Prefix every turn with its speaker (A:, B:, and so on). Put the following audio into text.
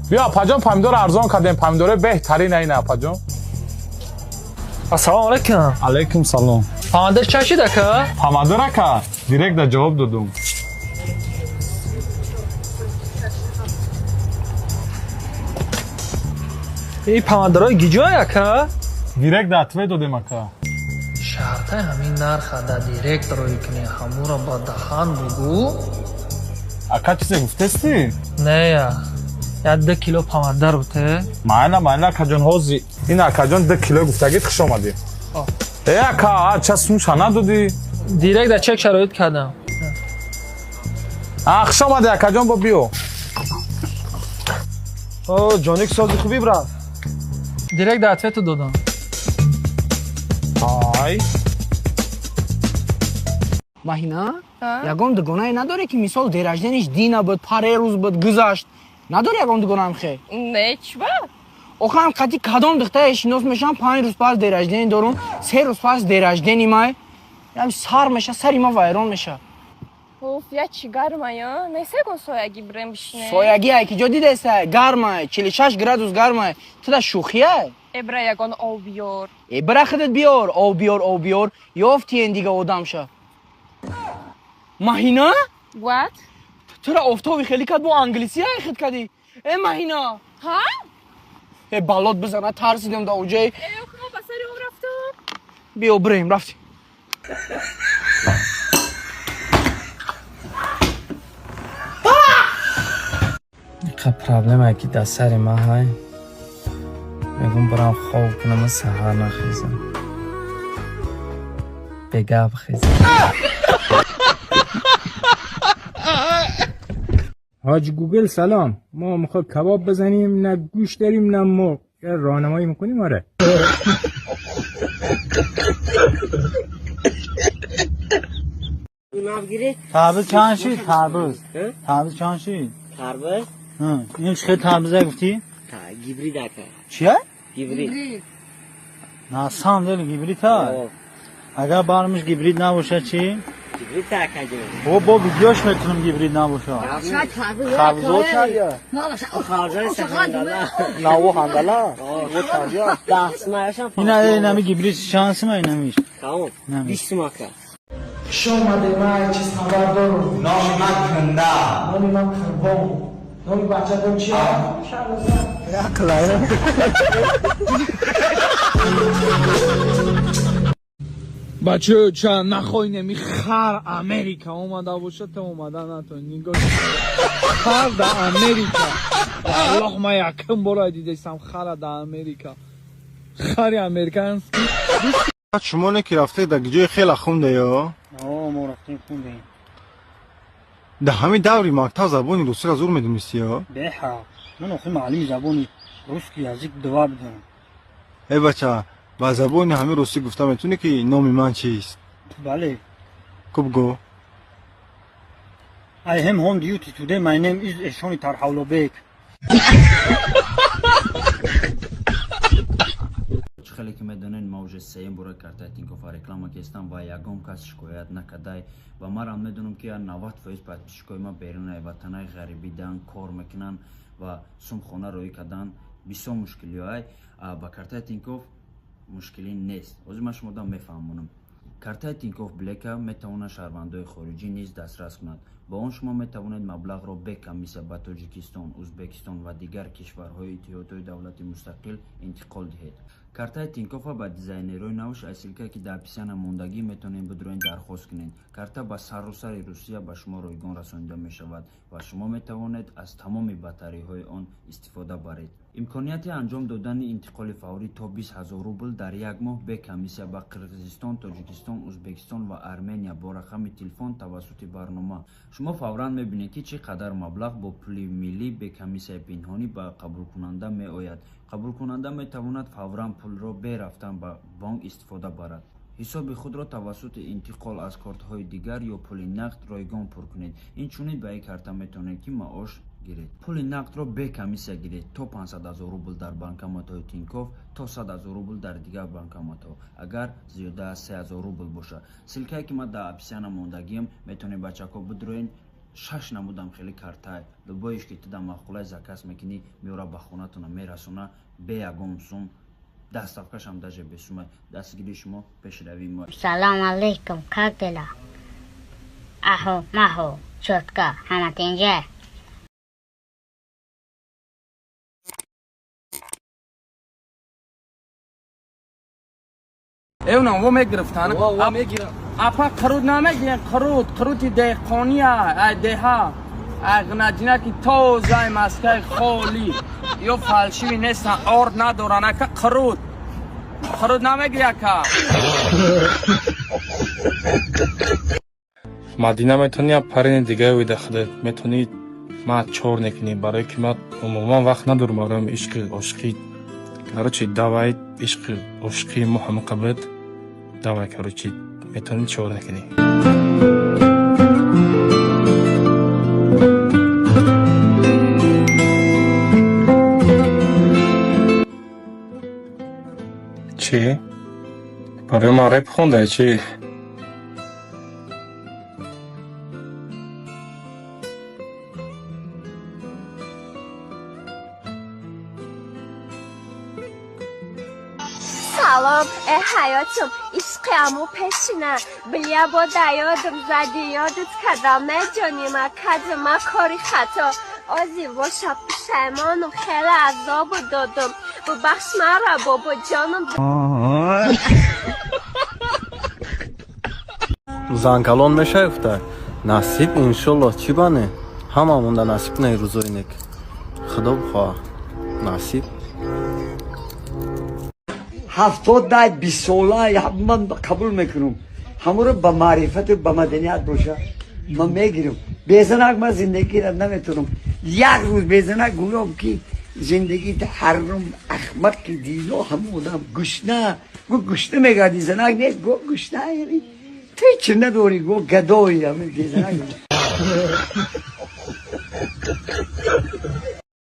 A: Биё апаҷон, помидор арзон кардем, помидори беҳтарин айн апаҷон.
B: Ассалому алайкум.
A: Алайкум салом.
B: Помидор чанд шид, ака?
A: Помидор, ака, директ да ҷавоб додум.
B: Ин помидорҳои гиҷой, ака?
A: Директ да ответ додем, ака.
B: Шартаи ҳамин нарха да директ рӯй кунӣ, ҳамуро ба даҳан бугӯ.
A: Ака, чизе гуфтести?
B: Нея. Як 2 кило помидор буте.
A: Майна, майна, акаҷон, ҳози. Ин, акаҷон, 2 кило гуфтагит, хуш омадӣ. Э, ака, ча сумша надодӣ?
B: Директ да чек шароит кардам.
A: А, хуш омадӣ, акаҷон, бо биё.
C: О, ҷоник, сози хуби, брат?
B: Директ да ответу додам.
A: Ай.
D: Маҳина, ягон дугонае надоре, ки мисол день рождения ш дина буд, парерӯз буд, гузашт? Надори ягон дугонаам хе?
E: Не, чиба?
D: Охам қати кадом духтае шинос мешавам, 5 рӯз пас день рождения дорум, 3 рӯз пас день рождения май ям сар меша, сари ма вайрон меша.
E: Уф, я чӣ гармая? Несегон соягӣ бирем бишинем?
D: Соягӣ ай ки ҷо дидаеса? Гармай, 46 градус гармай, туда шӯхиай?
E: Эбра, ягон об биёр.
D: Э, бира, худат биёр, об биёр, об биёр, ёфтиен дига одамша. Маҳина.
E: What?
D: Тура офтоби хеле кад, бо англисӣ ай хид кадӣ. Э, Маҳина.
E: Ҳа?
D: Э, балот бизана, тарсидем да уҷаи.
E: Э, охо, ба сари об рафтам.
D: Биё, бирем, рафтем.
F: Иқа проблемае ки дар сари ман ҳай, мегӯм барам хоб кунаму саҳар нахезам, бегап хезам.
G: حاج گوگل سلام، ما میخواد کباب بزنیم، نه گوش داریم نه مرغ، یه راهنمایی میکنیم؟ آره.
H: تبریز چند شید؟ تبریز تبریز چند شید؟
I: تربیز.
H: این چه تبریزه گفتی؟
I: گیبرید اکا.
H: چیه؟
I: گیبرید.
H: نه سام دل گیبرید ها، اگر برمش گیبرید نباشه چی؟
I: گیبرید اکا جون.
H: با با ویدیوش میتونم گیبرید نباشه.
C: خبزو چند؟
I: خارجه سهندلا.
C: نو هندلا و چند؟
I: 10 سمایشم.
H: این اینمی گیبرید شانس ما اینمیش.
I: تمام.
H: نمیش.
I: 20 ماکا.
B: Хуш омадед, ман ай чиз хабар дорам.
J: Номи ман Кунда.
B: Номи ман Қурбон. Номи бачатон чия?
C: Ақлая.
B: Бачаё, ча нахоҳинем, и хар Америка омада боша, та омада натон. Нигоҳ, хар да Америка. Валлоҳ, ман якум бора дидестам хара да Америка, хари американский.
K: Шумо не ки рафтед дар ҷои хеле хунде ё?
H: О, мо рафтем, хундем.
K: Дар ҳамин даври мактаб забони русиро зур медонистӣ ё?
H: Беҳа, ман охи муаллими забони русский язык два будам.
K: Э, бача, ба забони ҳамин русӣ гуфта метавонӣ, ки номи ман чист?
H: Бале.
K: Куб гӯ.
H: I am on duty today. My name is Eshoni Tarhavlobek.
L: Чӣ хеле ки медонед, ма уже сеюм бора картаи Тинькоффа реклама кестам ва ягон кас шикоят накардай. Ва марам медонам, ки 90% подписчикои ма берунаи ватанаи ғарибидан кор мекунанд ва сум хона роҳӣ кардан бисёр мушкилиҳоай. Ба картаи Тинькофф мушкилӣ нест. Ҳозир ман шумода мефаҳмонам. Картаи Тинькофф Блека метавонад шаҳрвандои хориҷӣ низ дастрас кунад. Бо он шумо метавонед маблағро бе комиссия ба Тоҷикистон, Ӯзбекистон ва дигар кишварҳои иттиҳодҳои давлати мустақил интиқол диҳед. Картаи Тинькоффа ба дизайнерҳои навш аз ссылка е ки дар описания мондагӣ метавонед бидуроен, дархост кунед. Карта ба саросари Русия ба шумо ройгон расонида мешавад ва шумо метавонед аз тамоми батареяҳои он истифода баред. Имконияти анҷом додани интиқоли фаврӣ то 20 000 рубл дар як моҳ бе комиссия ба Қирғизистон, Тоҷикистон, Ӯзбекистон ва Армения бо рақами телефон тавассути барнома. Шумо фавран мебинед, ки чӣ қадар маблағ бо пули миллӣ бе комиссияи пинҳонӣ ба қабулкунанда меояд. Қабулкунанда метавонад фавран пулро бе рафтан ба бонк истифода барад. Ҳисоби худро тавассути интиқол аз кортҳои дигар ё пули нақд ройгон пур кунед. Инчунин ба ин карта метавонед, ки маош гиред. Пули нақдро бе комиссия гиред то 500 000 рубл дар банкоматҳои Тинькофф, то 100 000 рубл дар дигар банкоматҳо, агар зиёда аз 3000 рубл бошад. Ссылка е ки ман дар описания мондагиам, метавонед, бачако, бидуроен. 6 намудам хеле картай. Любоиш ки ту дар маъқулай заказ мекунӣ, меора ба хонатона мерасона, бе ягон сум, доставкашам даже бесумай. Дастгирии шумо пешравии мо.
J: Салом алейкум, как дела? Ахо, махо, чётко, ҳама тинҷа.
F: Эвнам во мегирифтан. Апа қурут намегирен, қурут, қурути деҳқония, ай деҳа. Ай ғнаҷинаки тозаи маскаи холӣ. Ё фалшиви нестан, орд надоран, ака қурут. Қурут намегири ака.
G: Мадина метавонӣ як парини дигаре оида худат метавонӣ ман чор некунӣ, барое ки ман умуман вақт надорам барои ишқи ошиқӣ. Короче, давай ишқи ошиқии мо ҳамақа буд. Давай, короче, метавонӣ чор некунӣ. Чӣ? Барои ман реп хонда чӣ?
E: Салом, э ҳаётум, ишқи аму пешина, билия бо даёдам зади ёдат кадам меҷонима кадима кори хато. Ози боша пушаймонум, хеле азобу додум. Бубахш мара бобоҷонум.
K: Занкалон мешавӣ гуфта? Насиб иншоллоҳ, чӣ бане? Ҳамамонда насиб не рӯзои нек. Худо бихоҳа. Насиб.
M: 70 дай 20 сола ман қабул мекунам. Ҳамаро ба маърифату ба маданият боша ман мегирам. Безанак ман зиндагиро наметавонам. Як рӯз безанак гӯям ки зиндагӣ ҳаррум ахмақи дино ҳамон одам гушна. Гу гушна мегарди занак нест, гу гушна яъне ту чӣ надорӣ, гу гадои ҳамин безанак.